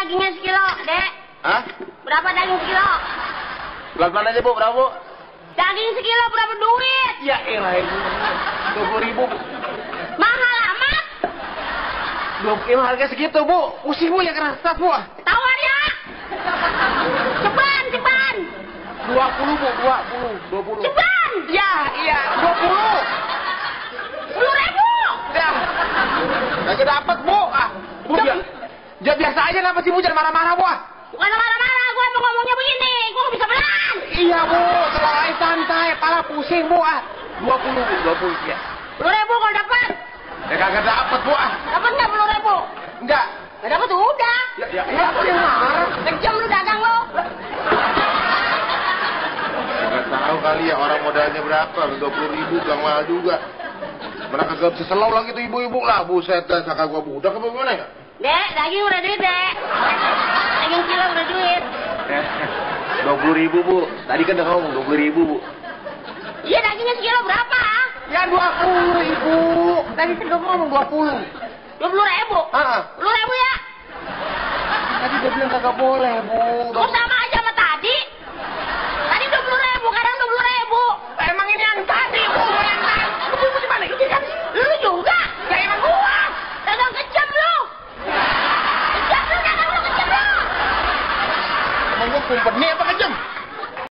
dagingnya sekilo, Dek? Hah? Berapa daging sekilo? Pelan-pelan aja, Bu. Berapa, Bu? Daging sekilo berapa duit? Ya elah, Ibu. 20.000. Mahal amat. Emang harga segitu, Bu. Pusing, Bu, ya keras, Bu. Tawar ya. Ceban. 20, Bu. 20. Ceban. Ya, iya. 20. 10.000. Ya. Kagak dapat, Bu. Bu, biasa aja kenapa sih, Bu? Jangan marah-marah, Bu. Bukan marah-marah, gue mau ngomongnya begini. Gue gak bisa belan. Iya, Bu. Selalu santai. Pala pusing, Bu. 20, Bu. 20, ya. 10.000 kalau dapat. Ya kagak dapat, Bu. Dapat nggak 10.000? Enggak. Nggak dapat udah. Ya, kok yang marah? Kejam lu dagang lo. Nggak tahu kali ya orang modalnya berapa, 20.000 bilang mahal juga. Mereka kagak bisa selau lagi tuh ibu-ibu lah, buset dah, saka gua budak apa gimana ya? Dek, daging udah duit, Dek. Daging kilo udah duit. 20.000, Bu. Tadi kan udah ngomong 20.000, Bu. Iya, dagingnya sekilo berapa? Ya 20, Ibu. Tadi kan udah ngomong 20. 20.000? Heeh. 10.000 ya? Tadi dia bilang kagak boleh, Bu. Kok sama